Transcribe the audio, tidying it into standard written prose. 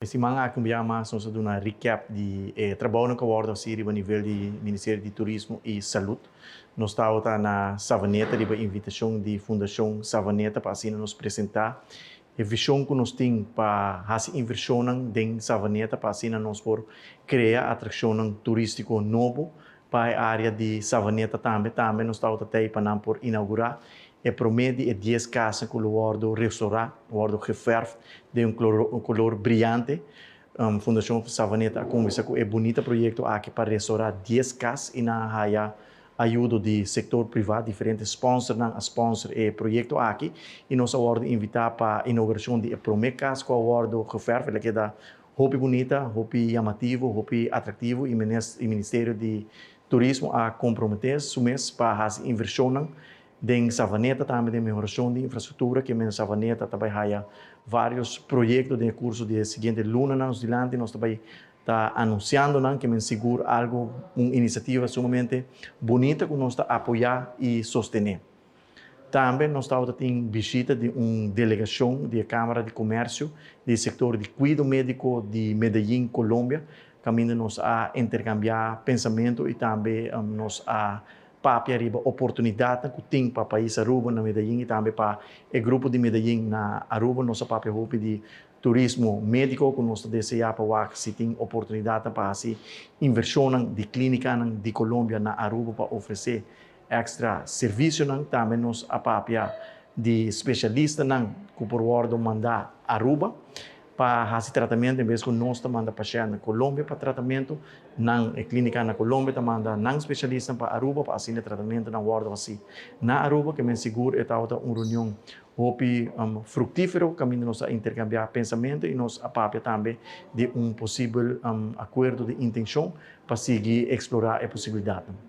E siman aki un biaha mas nos a duna recap di e trabounan ku a wòrdu hasi riba nivel di Ministerio di Turismo i Salud. Nos tabata na Savaneta riba invitashon di Fundashon Savaneta pa asina nos presentá e vishon ku nos tin pa hasi invershonnan den Savaneta pa asina nos por krea atrakshonnan turístiko nobo pa e área di Savaneta tambe. Tambe nos tabata tei pa nan por inaugurá e promé di e dies kasnan ku lo wòrdu restourá, wòrdu geverfd den un un kolor briante. Fundashon Savaneta a kuminsá ku e bunita proyekto aki pa restourá dies kas i nan a haya ayudo di sektor privá. Diferente spònsernan a spònser e proyekto aki i nos a wòrdu invitá pa inougurashon di e promé kas ku a wòrdu geverfd. El a keda Hopi bunita, hopi yamativo, hopi atraktivo i Ministerio di Turismo a komprometé su mes pa hasi invershonnan den Savaneta, tambe den mehorashon di infrastruktura ke men Savaneta ta bai haya vários proyekto den e kurso di e siguiente lunanan nos dilanti. Nos ta bai ta anunsiando nan ke men sigur algu, un inisiativa sumamente bunita ku nos ta apoyá i sostené. Tambe nos tabata tin bishita di un delegacion di e Camara di Comercio di e sector di cuido medico di Medellin, Colombia, caminda nos a intercambia pensamento y tambe nos a papia riba oportunidadnan cu tin pa pais Aruba na Medellin y tambe pa e grupo di Medellin na Aruba. Nos a papia hopi di turismo medico cu nos ta desea pa wak si tin oportunidadnan pa haci inversionnan di clinicanan di Colombia na Aruba pa ofrece Extra servicionan tambe nos a papia di specialistanan cu por wordo manda Aruba pa haci tratamento en bes cu nos ta manda pashent na Colombia pa tratamento, nan e clinica na Colombia ta manda nan specialistan pa Aruba pa asina e tratamentonan wordo haci na Aruba. Ke men sigur e tabata un reunion hopi fructifero caminda nos a intercambia pensamento y nos a papia tambe di un posibel acuerdo di intencion pa sigui explora e posibilidadnan.